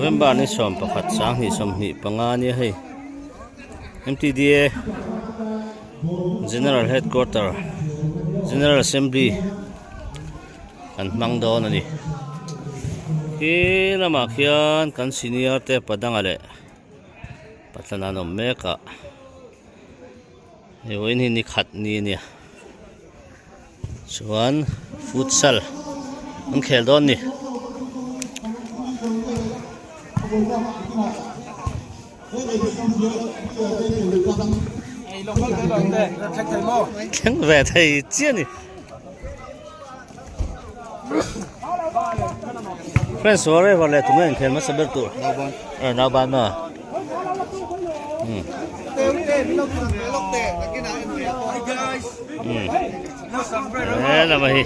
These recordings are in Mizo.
November ni 11 2025 ania hei MTDA General Headquarter General Assembly kan hmang dawn a ni khi lamah khian kan senior te padanga leh patlan an awm mek a hei vawiin hi ni khat ni a nia chuan futsal an khel dawn a ni. Thleng ve thei chiah a ni. Friends forever leh tunge inkhel hmasa ber tur eh nauban maw um um he lama hi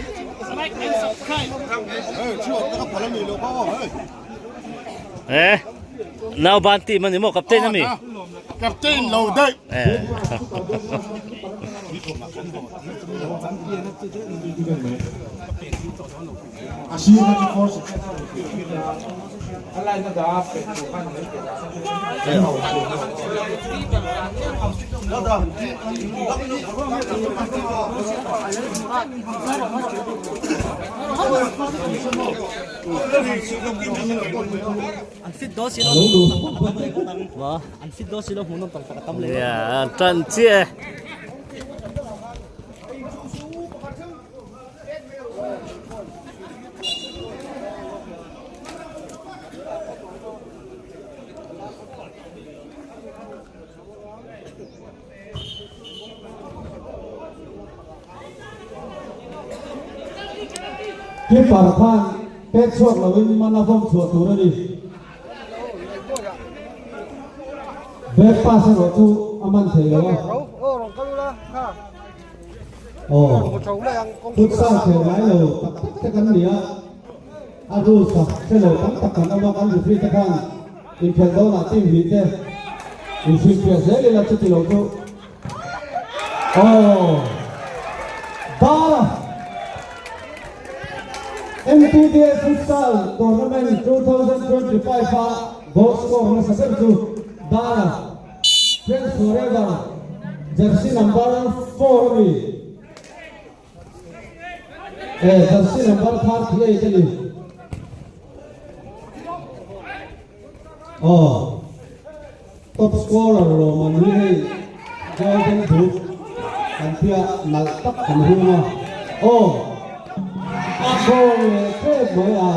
eh nauban team ani maw captain ami captain lo daih eh Yeah, tan chiah e. Keeper khan pek chhuak loin man a vawm chhuah tur a ni. Back pass erawh chu a man thei lo a. Aw, futsal khel ngai lo tak tak te kan ni a, a rules a hre lo tam tak kan awm a, kan referee te khan inkhelh dawnah team hnih te inhrilhfiah zel ila chuti lo chu aw dar a MTDA Futsal Tournament 2025 a goal score nasa ber chu dar a. Friends Forever jersey number 4 a ni. Eh, jersey number 38 a ni. Oh, top scorer Roman hi hei golden boot kan tia nalh tak kan hung a. Oh, a goal leh tep mai a.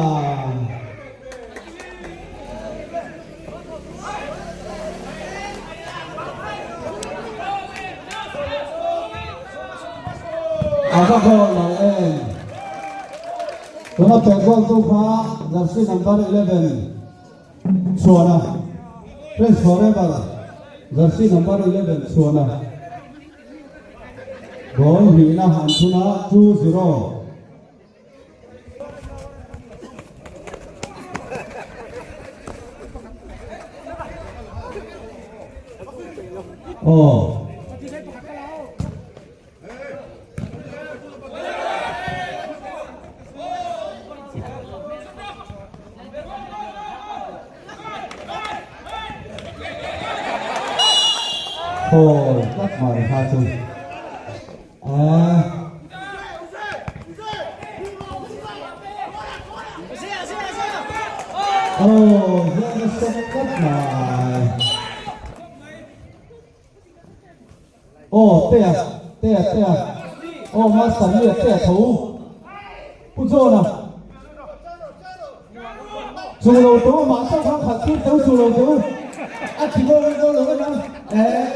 A va goal lo em. Tuna pet goal tu kha jersey number 11 Chhuana Friends Forever jersey number 11 Chhuana goal hnihna an thun a 2-0. Aw. Aw, tlat mai kha chu. Aw tea tea tea aw master mi a tea tho pu John-a chu lo tho mah chauh kha khalh tir tho chu lo tho a thi goal goal lo em a eh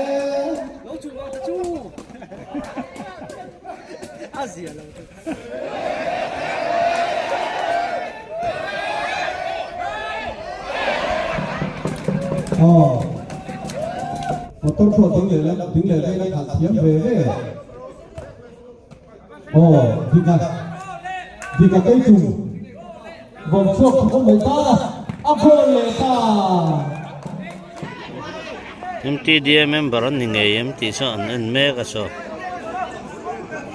Aw motor pawh ding leh lam ding leh vela khalh thiam ve ve aw dika dika kei chung vawm chhuak thawk awm mai ta a goal leh ta. MTDA member an ni ngei em tih chu an en mek a saw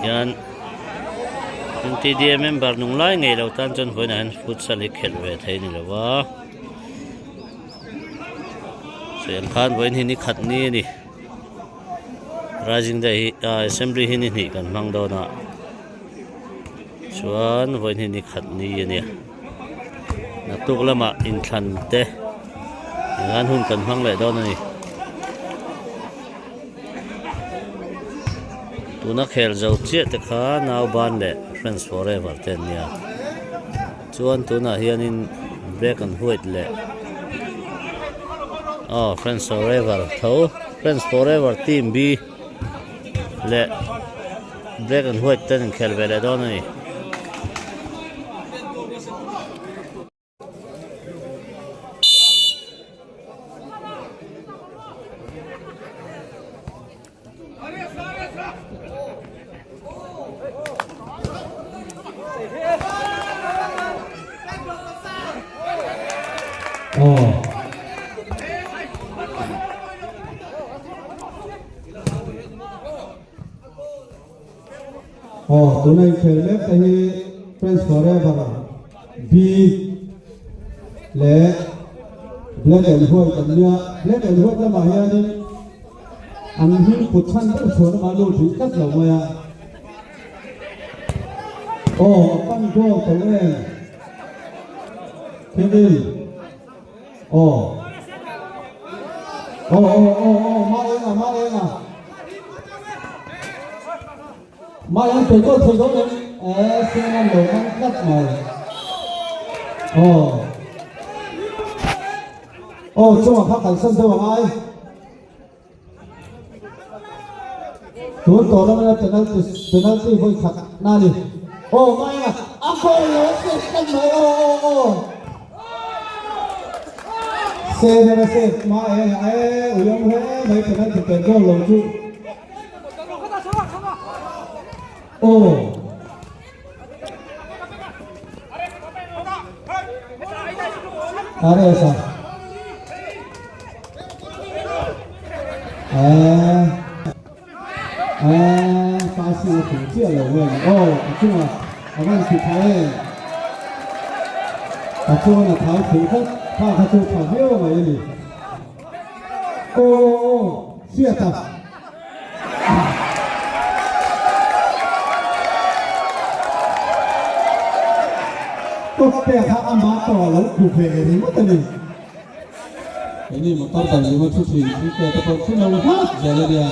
hian MTDA member nung lai ngei lo tan chuan vawiinah hian futsal hi khelh ve thei a ni lo va. Sawi ang khan vawiin hi ni khat ni a ni. Rising day hi ah assembly hi ni hnih kan hmang dawn a chuan vawiin hi ni khat ni a nia. Naktuk lamah inthlan te engah hun kan hmang leh dawn a ni. Tuna khel zo chiah te kha nauban leh friends forever te an nia. Chuan tunah hianin black and white leh aw friends forever tho friends forever team B leh black and white ten an khel ve leh dawn a ni. Aw tuna inkhel mek te hi Friends Forever B leh Black and White an nia Black and White lamah hianin an hming put chhan deuh chhuan amah lut rih tlat lo mai a aw a pan goal tawh em Kevin Aw. Aw aw aw aw ma eng a ma eng a. Ma eng thei goal thei dawn em? Eh sen an lo man tlat mai. Aw. Aw chungah kha kalsan deuh a ngai. Tun tawh lamina penalty penalty vawi khat na ni. Aw mai a a goal lo a save tlat mai aw aw aw. Save a save ma e a e ui awm hle mai penalty pet goal lo chu. Aw. Aresa. Eh. Eh, passing a thung chiah lo nge ni. Aw, a chunga a van ti tha em. A chuan a thai fuh tlat. Kha kha chu tha viau mai a ni. Aw, aw, hriat a. Kawpte kha ama tawh a lo tlu ve ringawt a ni. Keini motor dan lima thu thin thu te te pawh chu lo hlak zel a nia.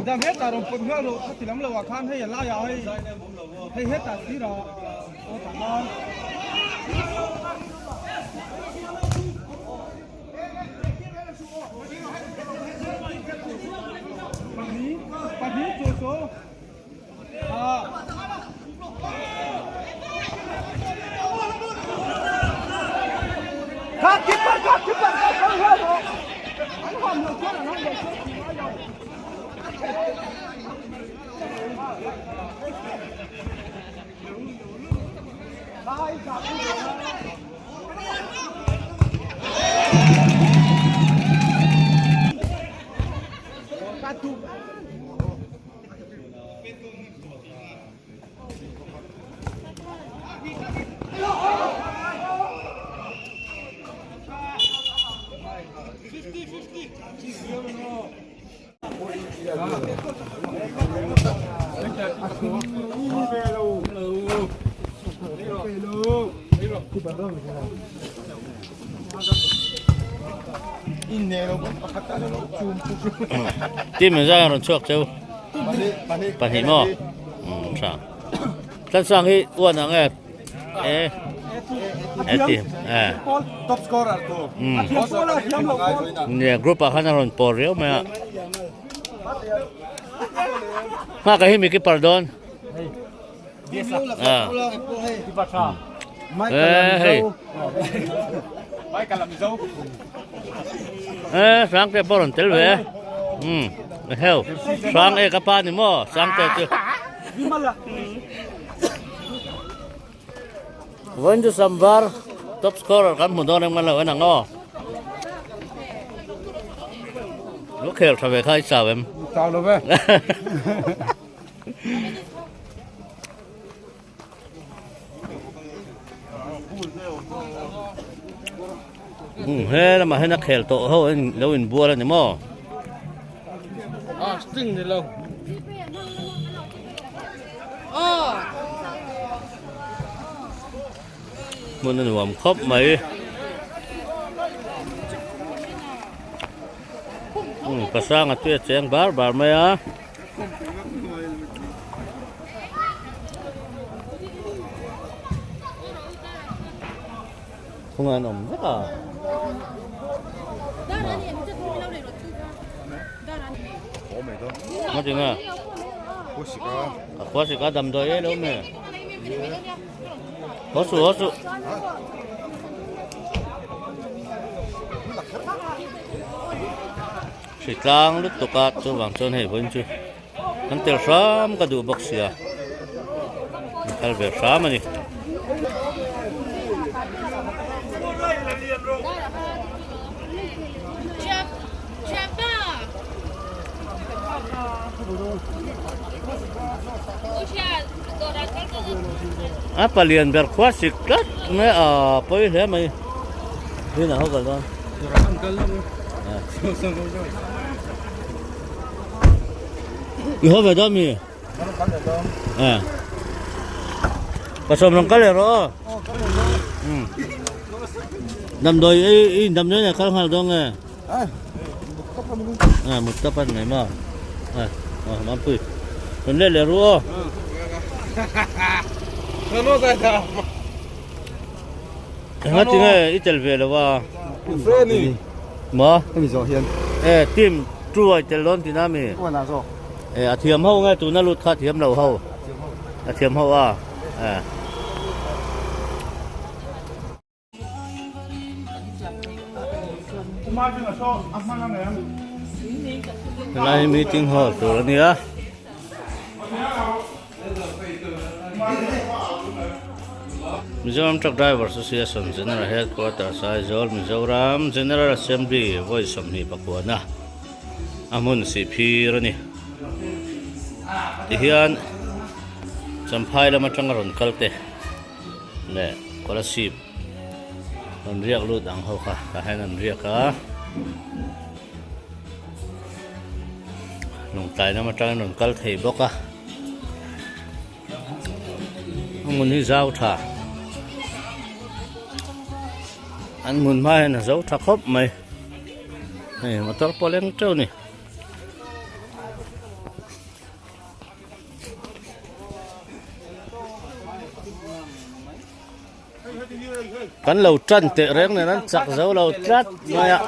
Dang hetah rawn pawt nghal rawh khati lam loah khan hei a laiah hei hei hetah sirah aw tah khan. Pahnih pahnih chaw chaw ah. Kha keeper kha keeper kha kha nghal rawh an huam lo chuan an han lo chuan tih ngai lo. Team engzah nge rawn chhuak cheu? Pahnih maw? Tha. Tlansang hi uan ang e. E. E team. E. Top scorer tu. Nia group ah khan a rawn pawr riau mai a. Nghak a hi mi keeper dawn. Eh hei. Eh Sangte pawh rawn tel ve. Um heu Sang e ka pa ni maw Sangte chu. Vawiin chu Samvar top scorer kan hmu dawn em ngan lo en ang aw. Lu khel tha ve kha i chau em? Chau lo ve. Hmm, he lamah hian a khel tawh ho in lo inbual a ni maw? Ah, sting ni lo. Hmun a nuam khawp mai. Hmm, pasanga tui a cheng bar bar mai a. Khung an awm vek a. Mà chừng à? Khóa sĩ cá đầm đồi ấy đâu mẹ. Hó su hó su. Hri tlang lutuk a chuvang chuan hei vawiin chu kan tel hram ka duh bawk sia an kal ve hram a ni. A palian ber khua sik tlat mai a pawi hle mai rin a ho kal dawn. I haw ve dawn mi? Eh. Ka sawm rang kal leh rawh aw. Um. Damdawi i i damdawi nen kal nghal dawn nge? Eh mut tawp an nei maw? Eh aw Mampui. Rawn let leh ru aw. Enga tinge i tel ve lo a? Maw? Hemi zawh hian. E team two a i tel dawn tina mi? Aw na zawk. E a thiam ho nge tuna lut kha thiam lo ho? A thiam ho a. E. Helai meeting hall tur a nia. Mizoram Truck Driver Association General Headquarters Aizawl Mizoram General Assembly vawi 28na a hmun sihphir a ni. Tihian Champhai lam atanga rawn kal te leh Kolasib rawn riak lut ang ho kha tah hian an riak a. Lawngtlai lam atangin rawn kal thei bawk a a hmun hi zau tha an hmun hma hian a zo tha khawp mai hei motor pawh leng teuh a ni. Kan lo tan teh reng nen an chak zo lo tlat mai a.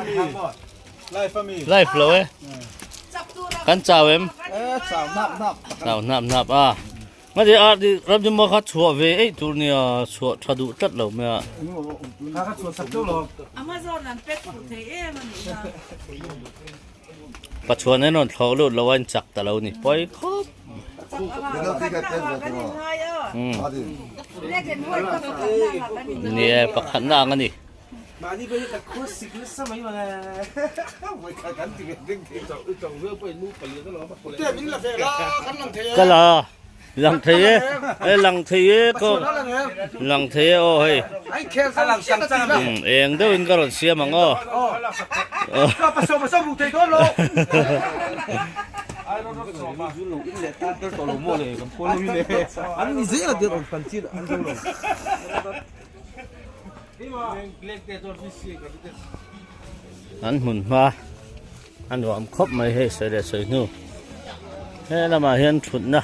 Life lo e. Kan chau em? Chau hnap hnap a. Nga di a di ram di mo kha chhuah ve ei tur nia chhuah tha duh tlat lo mai a. Pachuan en rawn thlawh lut lo a in chak ta lo ni pawi khawp. Ni e pakhatna ang a ni. Ka la lang thei e e lang thei e ko lang thei e aw hei eng deuhin ka rawn siam ang aw. An hmun hma a nuam khawp mai hei sawi leh sawi hnu he lamah hian thutna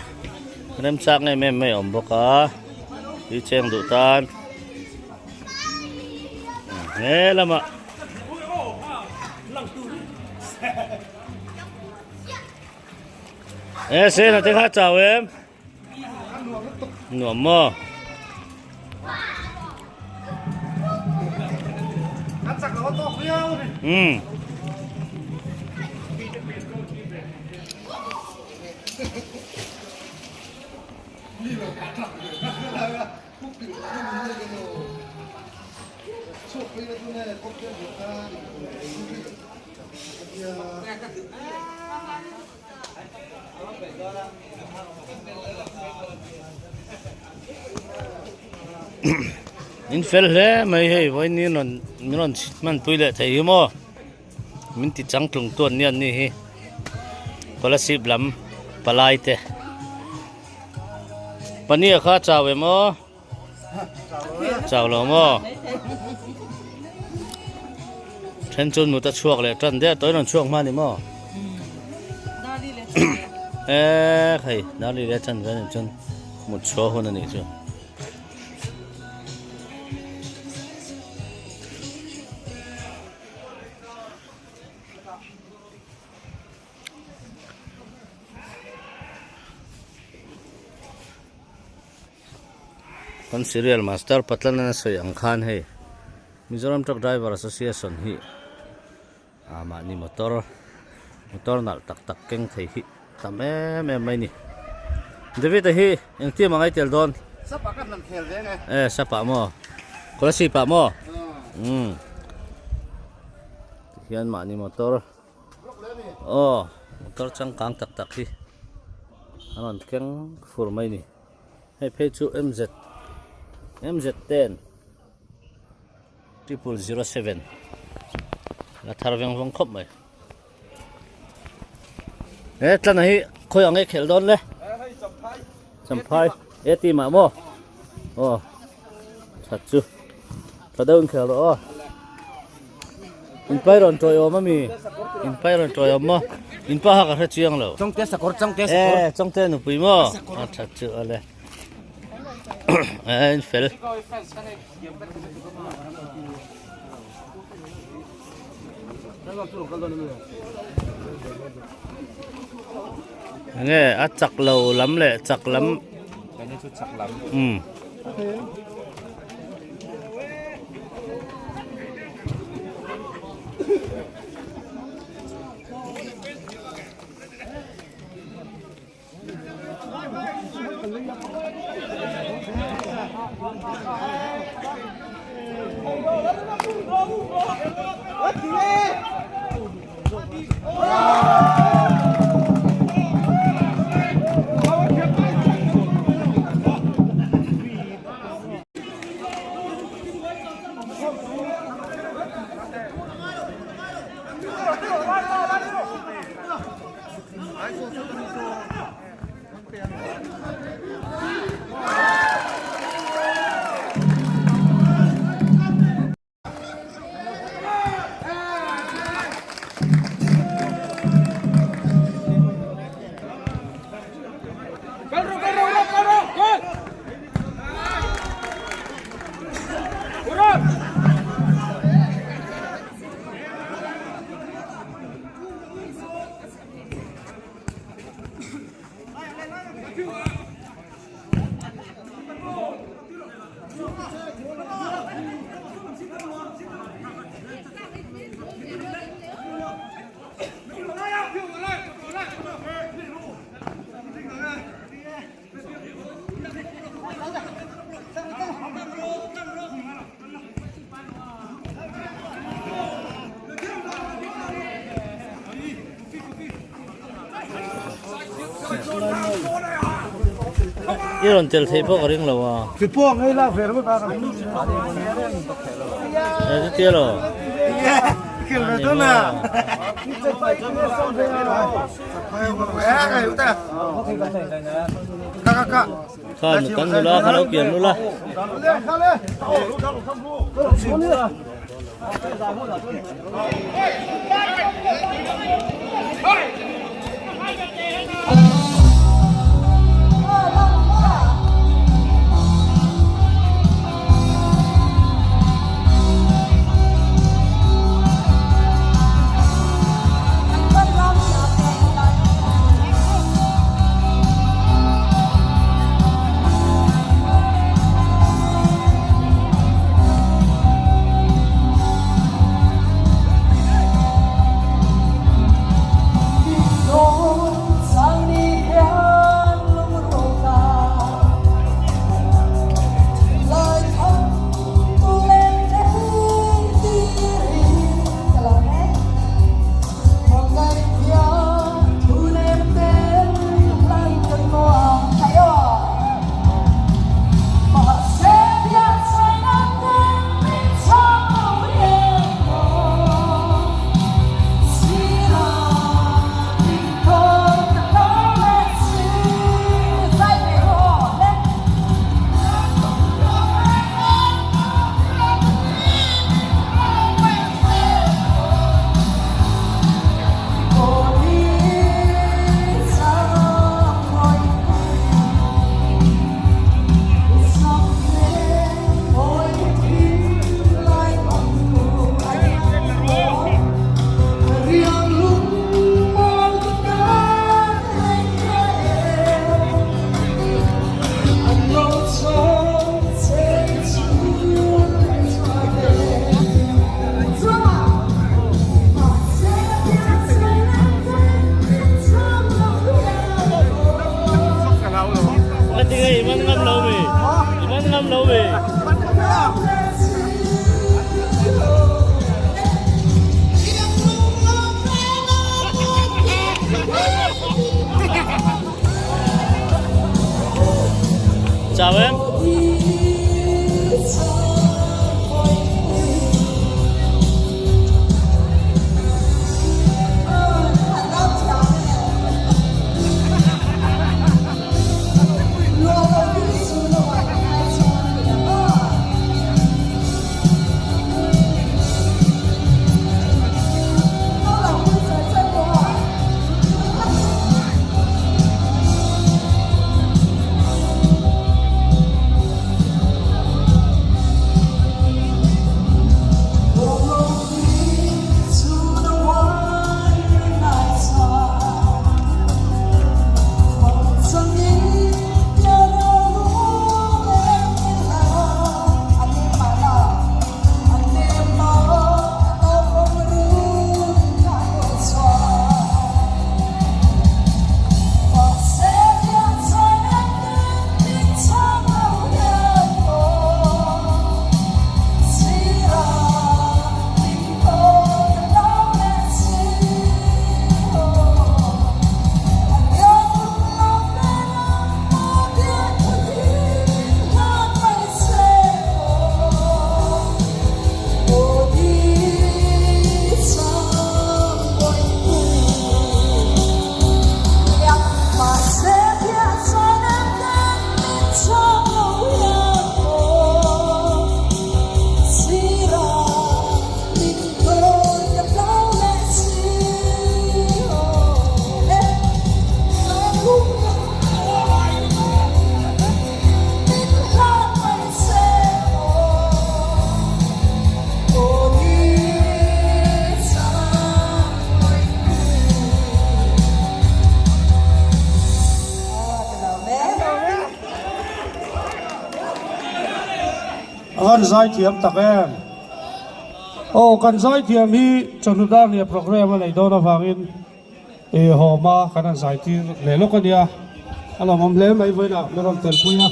remchak em em mai a awm bawk a tui cheng duh tan he lamah e sena te kha chau em. Nuam maw? Umm. In fel hle mai hei vawiin ni rawn min rawn hmanpui leh thei hi maw min ti changtlung tuan nia an ni hi scholarship lam palai te pania kha chau em aw chau lo maw then chuan mut a chhuak leh tan der tawh in rawn chhuak hma ni maw e hei darli leh chan ve anih chuan mut chhuah hun anih chu. Kan serial master Patlan a sawi ang khan hei Mizoram Truck Driver Association hi ah mahni motor motor nalh tak tak keng thei hi tam em em mai a ni. David a hi engtin a ngaihtel dawn? Sapa ka hlan khel ve nge. E sapa maw? Kolasib ah maw? Umm tihian mahni motor aw motor changkang tak tak hi a rawn keng fur mai a ni. Hei phei chu MZ MZ ten 0007 la thar veng vawng khawp mai he tlana hi khawi ang e khelh dawn le champhai e team ah maw aw that chu tha deuh in khelh rawh aw inpai rawn tawi awm ami inpai rawn tawi awm maw inpa ha ka hre chiang lo chawngte sakawr chawngte sakawr e chawngte nupui maw a that chu ale e in fel Nge a chak lo lam leh chak lam um I rawn tel theih pawh ka ring lo a. E chutia lo. Khan kan nula kha lo kian nula. Avan zaithiam tak em. Aw kan zaithiam hi chawhnu dar nia program a neih dawn avangin ih hawma kan han zaitir leh lawk a nia. A lawmawm hle mai vawiinah min rawn telpui a.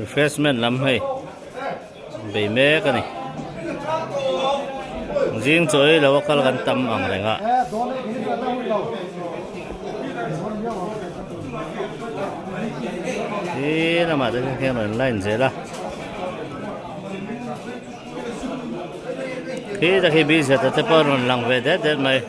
Refreshment lam hei bei mek a ni zing chaw ei lo a kal kan tam ang reng a. Khi lamah te khian rawn line zel a khi te khi bz te pawh rawn lang ve det det mai.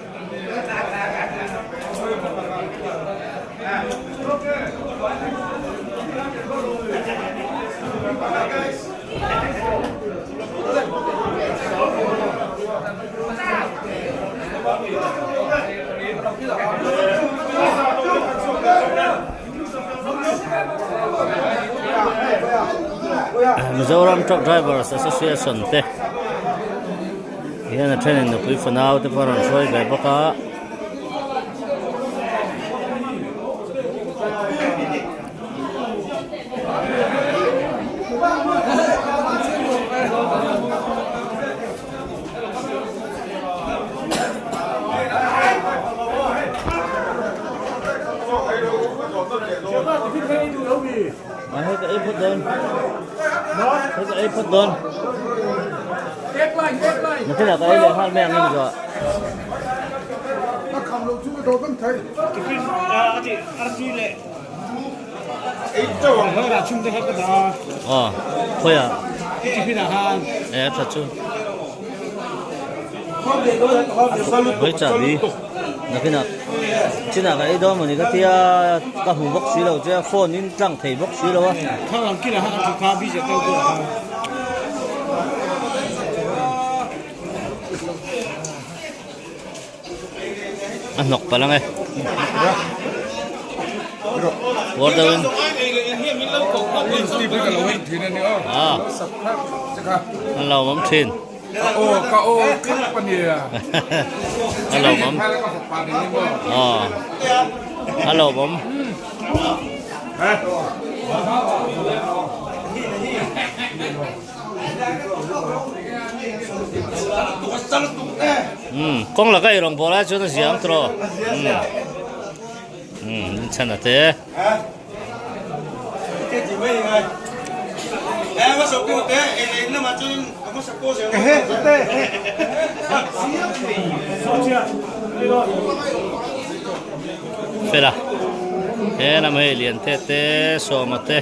Mizoram Truck Drivers Association te hian a thenin nupui fanau te pawh a rawn hruai ve bawk a. Hei ka ei phawt dawn hei ka ei phawt dawn nakinah ka ei leh nghal mai ang em zawh. Aw khawiah e a tha chu vawi chahbi nakinah chinah ka ei dawn mawni ka tia ka hmu bawk si lo che a phone in tlang thei bawk si lo a. A hnawk palh ang e. Uar deuh in. Ah. An lo awm thin. An lo awm. Ah. An lo awm. Umm kawng laka ei rawng bawl ai chuan a zia ang tawh umm umm in chhan a te. Fela he lam hei lian te te sawma te.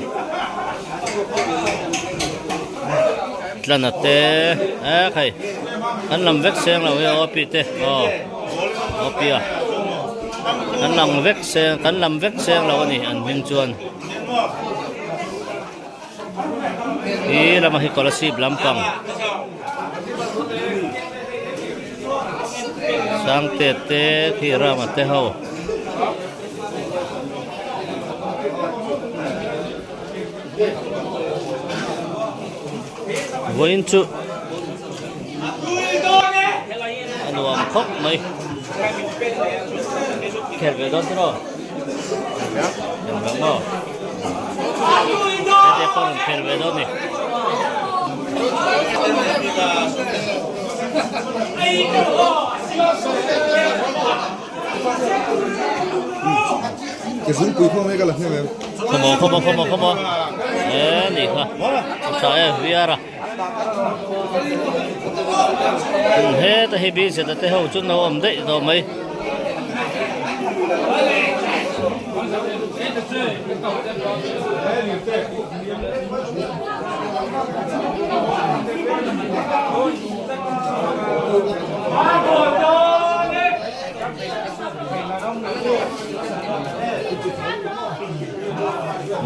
Tlana te eh khai an lam vek seng lo hi aw pi te aw aw pi a kan lang vek seng kan lam vek seng lo ani an hming chuan hi lama hi kolasib lampang sangte te khi rama te ho. Vawiin chu a nuam khawp mai khelh ve dawn tiraw khelh ve maw hete pawh rawn khelh ve dawn ni. Khawmaw khawmaw khawmaw khawmaw e nih kha tha e VR a heta hi bz a te ho chu no awm daih tawh mai.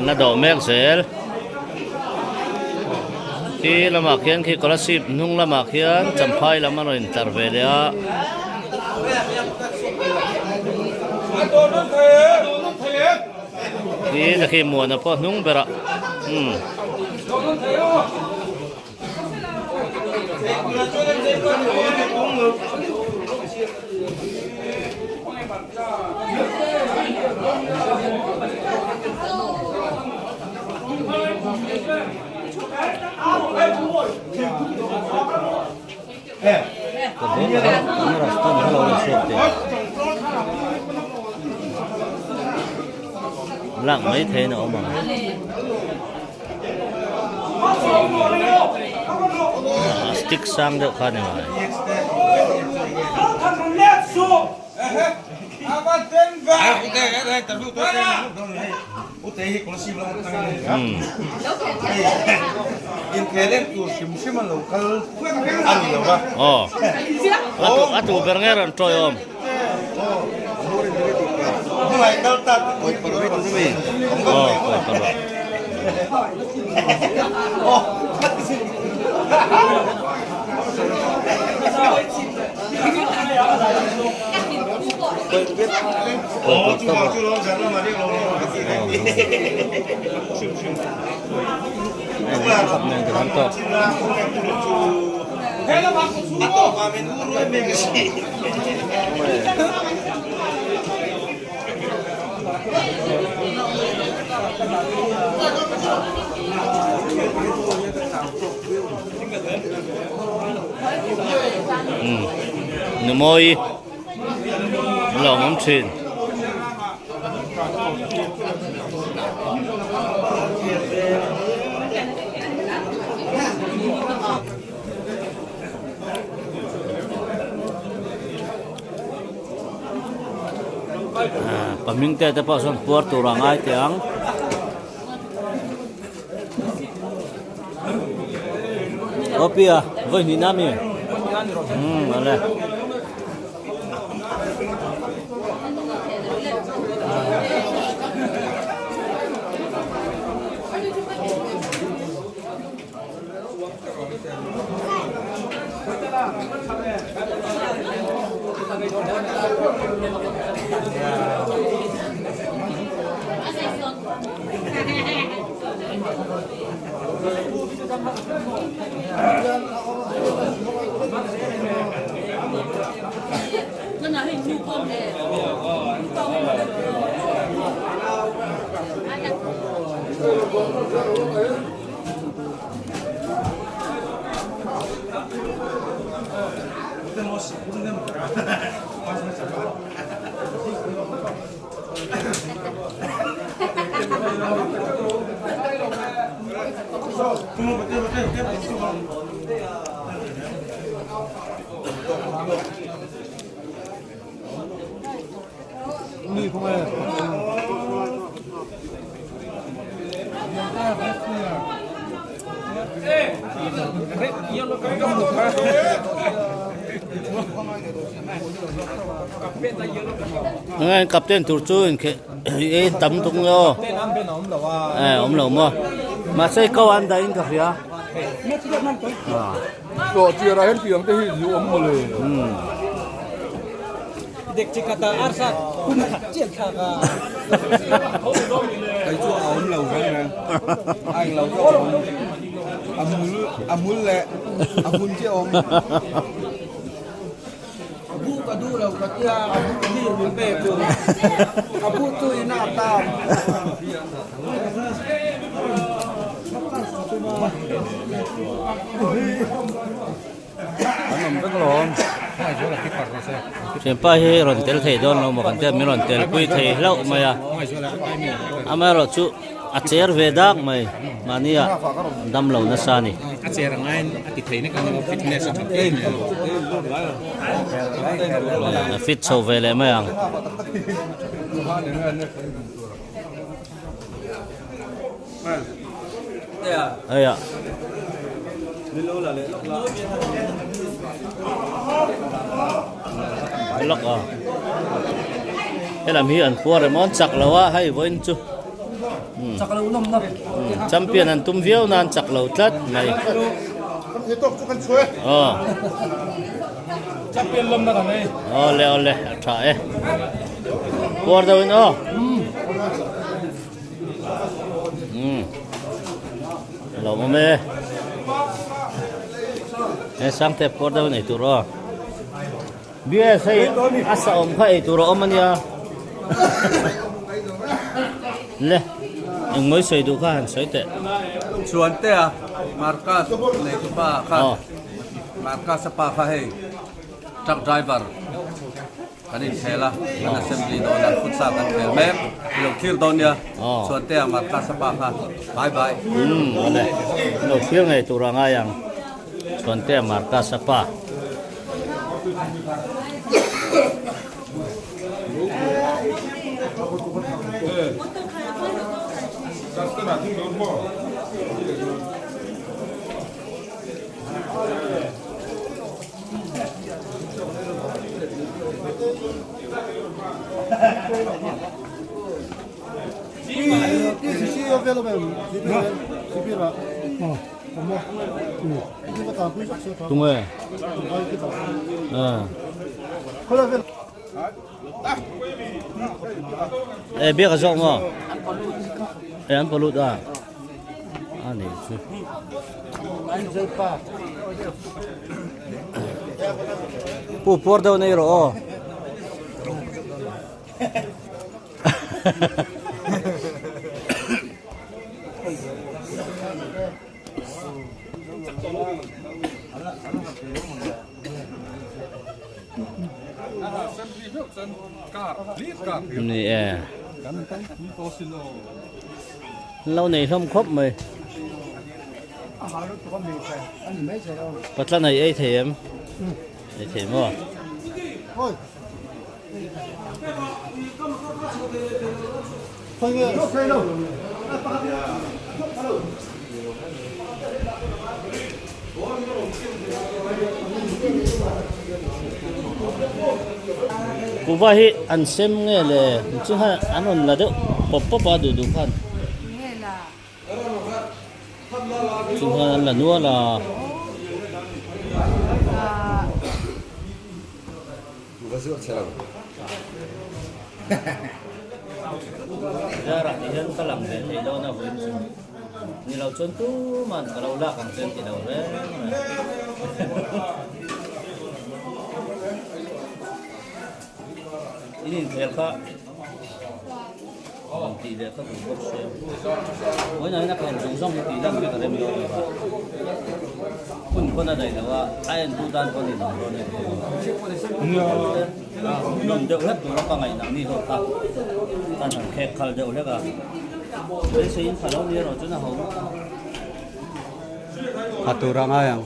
Na dawh mek zel khi lamah khian khi kolasib hnung lamah khian champhai lam a rawn intlar ve leh a. Khi khi muana pawh hnung berah umm. Lak mai theihin a awm ang. Stick sang deuh kha a ni ngai. Aw a tu ber nge rawn tawi awm. Aw kawi paruk. Numawi an lo awm thin. Pahming te te pawh sawn puar tur a ngai teh ang. Aw pi a vawi hnih na mi umm ale. Captain tur chu inkhelh ei tam tuk nge aw eh awm lo maw mahse ko an dah in ka hria Tawh chiar ah hian tiang te hi zu awm maw le. Kei chu a awm lo reng reng a englo chu a awm a mul a mul leh a hun chiah a awm. Thianpa hi rawn tel thei dawn lo maw kan tia min rawn tel pui thei hlauh mai a amaherawh chu a cher ve dak mai mahni ah dam lo nasa a ni. A cher ang aiin a ti thei nek ang fitness a tha em em A fit chho ve leh mai ang. Hei ah. Lawk a. Helam hi an puar em awn chak lo a hei vawiin chu. Champion an tum viau nan chak lo tlat mai. Aw. Champion lawmna kan ei. Awle awle a tha e. Puar deuh in aw. Lo awm e. He Sangte pawr deuh nei tur aw. BS hei a sa awm kha ei tur a awm ania. Le engmawi sawi duh kha han sawi teh. Chuantea Marcus neitupa kha Marcus a pa kha hei truck driver. Kan inkhel a, kan assembly dawn a, futsal kan khel mek. I lo thlir dawn nia, Chhuantea Marcus a pa kha. Bye bye. Umm awle, i lo thlir ngei tur a ngai ang, Chhuantea Marcus a pa. Tunge? E biak a zawk maw? E an palut a. A ni chu. Pu puar deuh nei rawh aw. Ni e. Lo nei hlawm khawp mai. Patla nei ei thei em? Ei thei maw? Kuhva hi an sem nge le chu khan an rawn la deuh pawp pawp a duh duh khan chu khan an la nual a. Zarah ti hian ka lang ve thei dawn a vawiin chu ni lo chuan tuman ka lo lak ang che an ti lo reng reng. In inkhel kha rawn tih leh ka duh bawk sia. Vawiinah hian a khel zawng zawng hi tih lan vek a rem dawn lo va. Hun pawn a daih lo a, a entu tan pawn in awm dawn em em. Nawm deuh hlek tura ka ngaihnak mi ho kha kan han khek khal deuh hlek a. Beisei in pha lo ni erawh chuan a ho ngawt a. A tur a ngai ang.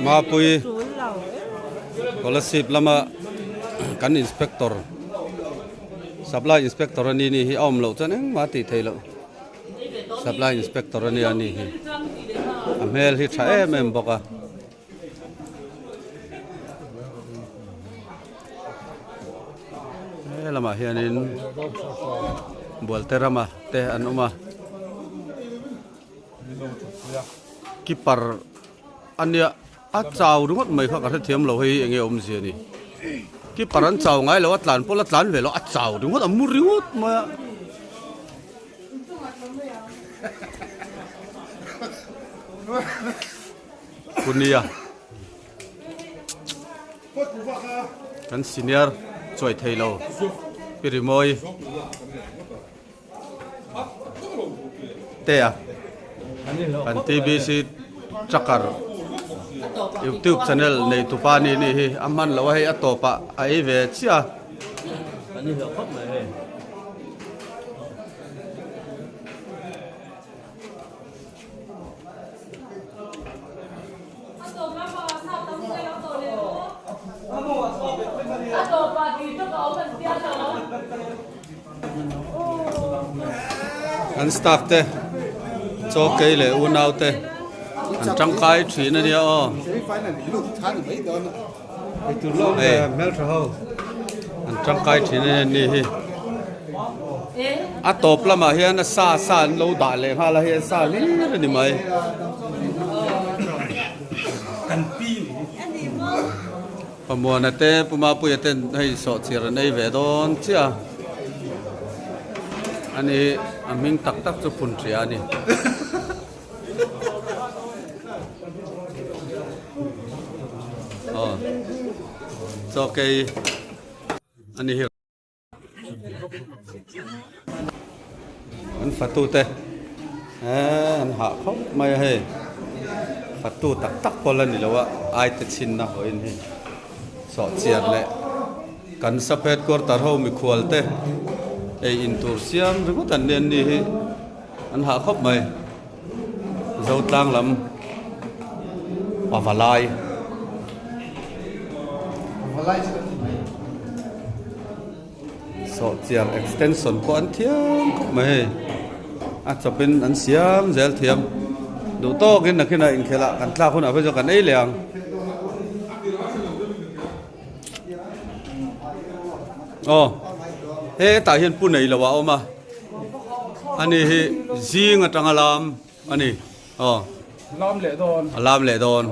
Mapui Kolasib lama kan inspector supply inspector a ni ni hi a awm loh chuan engmah a tih theih loh. Supply inspector a nia ni hi a hmel hi tha em em bawk a. He lamah hianin bualte rama te an awm a keeper a nia a chau ringawt mai kha ka hrethiam lo hei enge awmzia ni keeper an chau ngai lo a tlan pawh la tlan ve lo a chau ringawt a mu ringawt mai a. Punia kan senior chuai thei lo pi rimawi te a kan TBC tracker youtube channel nei tupa ni ni hi a hman lo a hei a tawpah a ei ve chiah a. An staff te chaw kei leh unau te an tangkai thin a nia aw. Hei an tangkai thin a ni hi. A tawp lamah hian a sa sa an lo dah leh nghal a hei a sa hlir a ni mai. Pamuana te Pu Mapuia ten hei sawhchir an ei ve dawn chiah a. Ani a hming tak tak chu Phunṭia a ni. Aw chaw kei a ni hi. An fatu te eh an hah khawp mai a hei fatu tak tak pawh la ni lo a ai te chhinna hawiin hei sawhchiar leh kan sub headquarter ho mikhual te ei in tur siam ringawt an ni an ni hi an hah khawp mai Zotlang lam Pavalai. Sawhchiar extension pawh an thiam khawp mai hei a chawpin an siam zel thiam duh tawkin nakinah inkhelh ah kan tlak hunah phei chuan kan ei leh ang. Aw hetah hian pu nei lo a awm a ani hi zing atanga lam ani aw lam leh dawn a lam leh dawn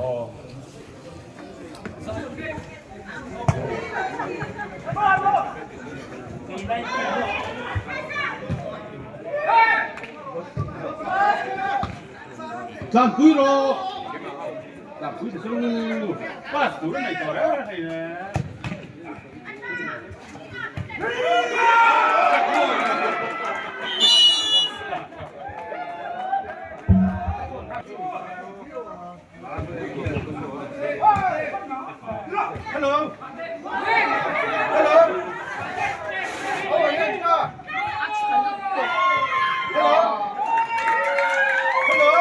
Tlanpui rawh Tlanpui ta chu pass tur a nei tawh reng reng hei le. Hello. Hello. Hello. Hello.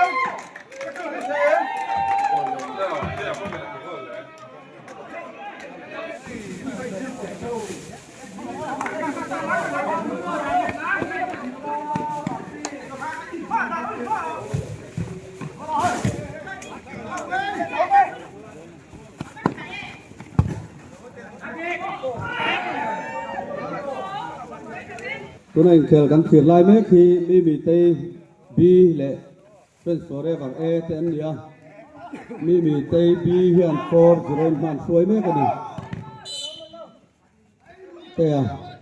Tuna inkhel kan thlir lai mek hi Mimi Tei B leh Friends Forever A te an ni a, Mimi Tei B hian 4-0 in hman hruai mek a ni. Tea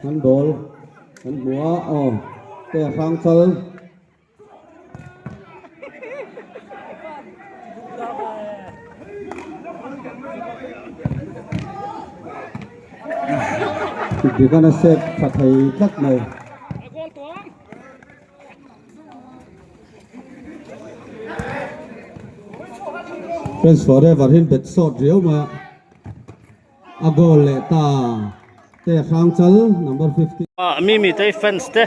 an ball kan hmu a, aw Tea hrang chal. Dikana sep tha thei tlat mai. Friends Forever hin bet sawt riau mai a. A goal leh ta te hrang chal number 50. Mimi te fans te.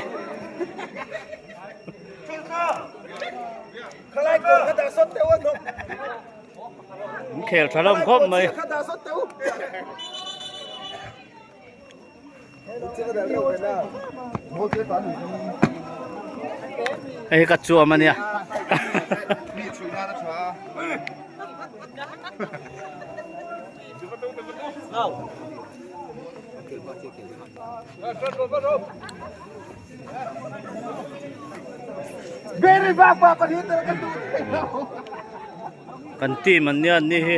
An khel tha hlawm khawp mai. Hei hi ka chuam ania. Kan team an nia an ni hi.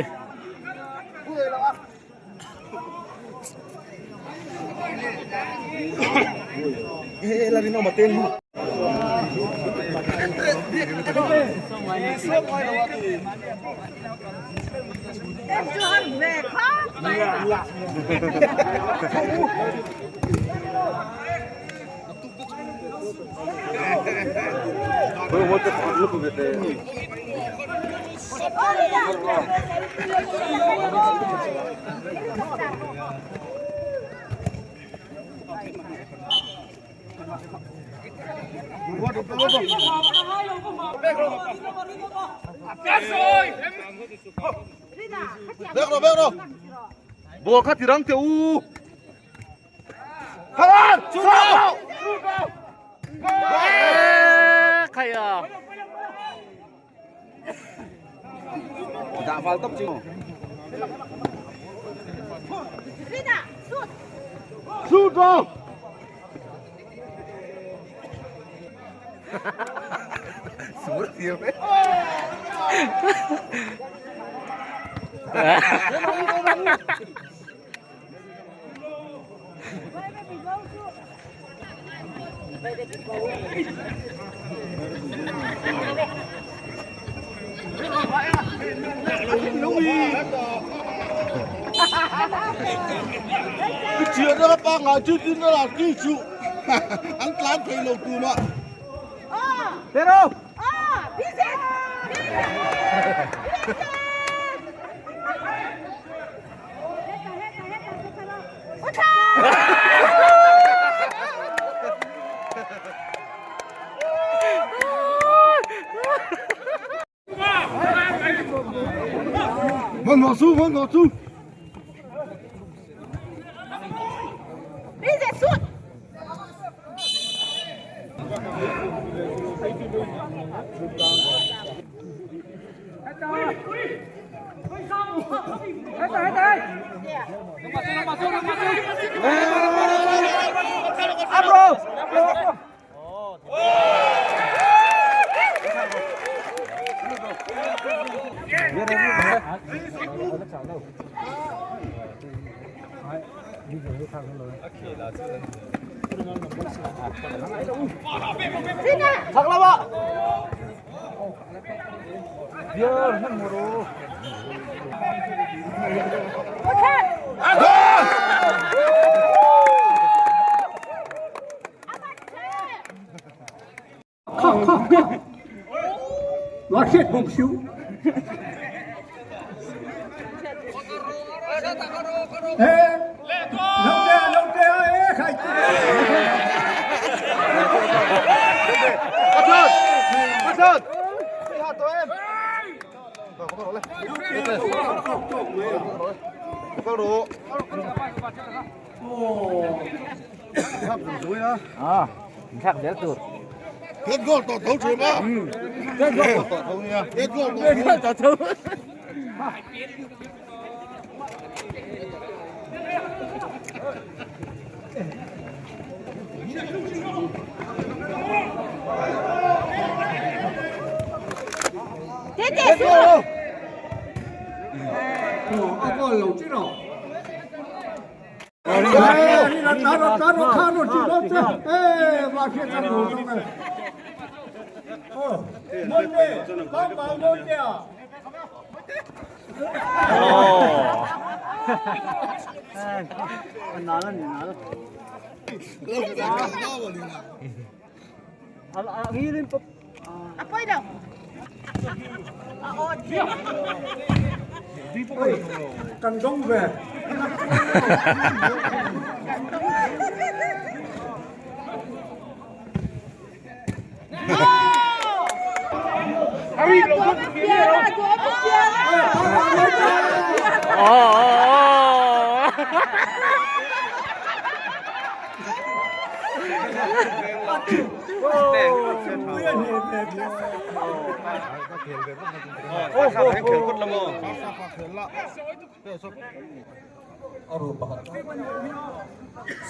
Ball kha ti rang teh u.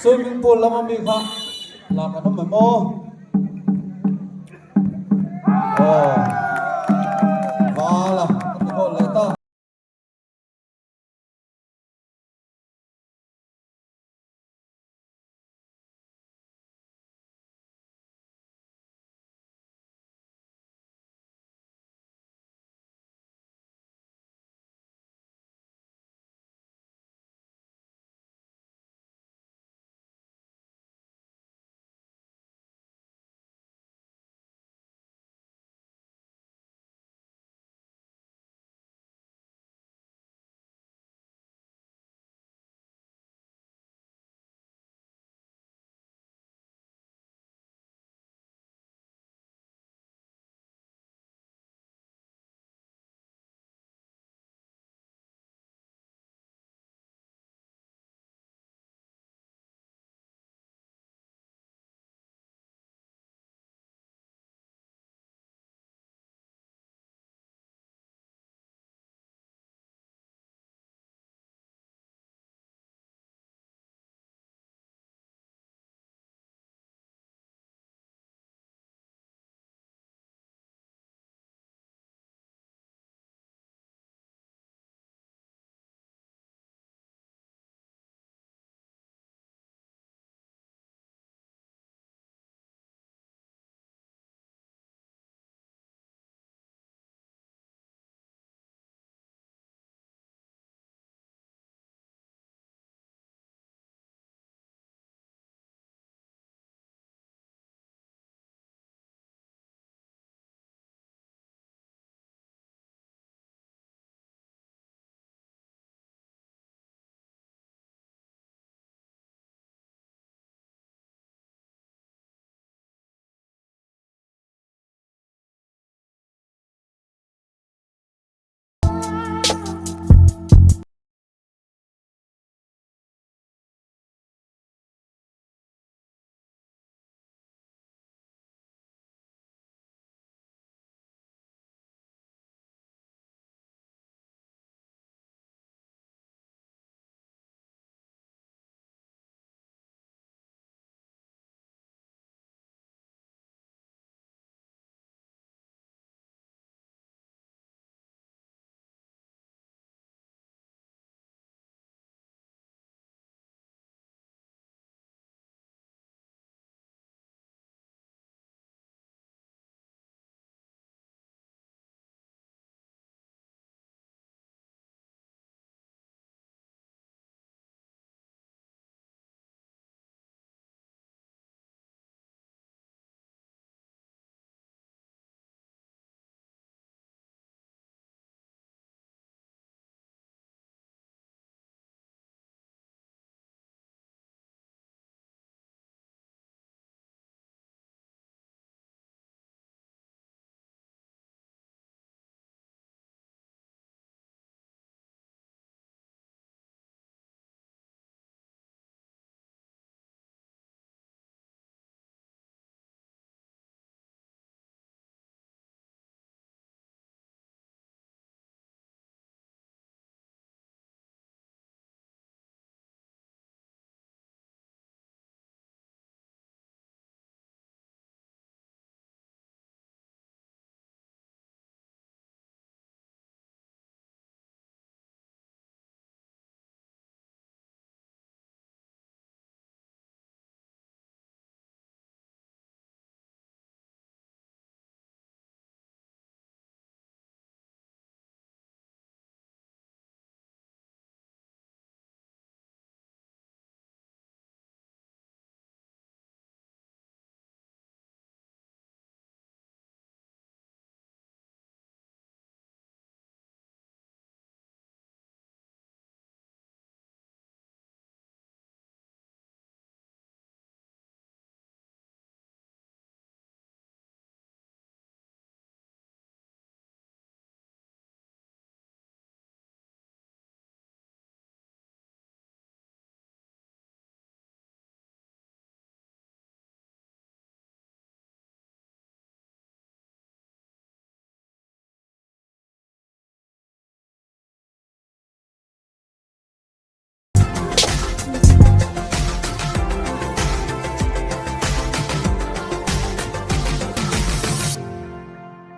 Swimming pool lama mi kha lak an awm em aw? Aw.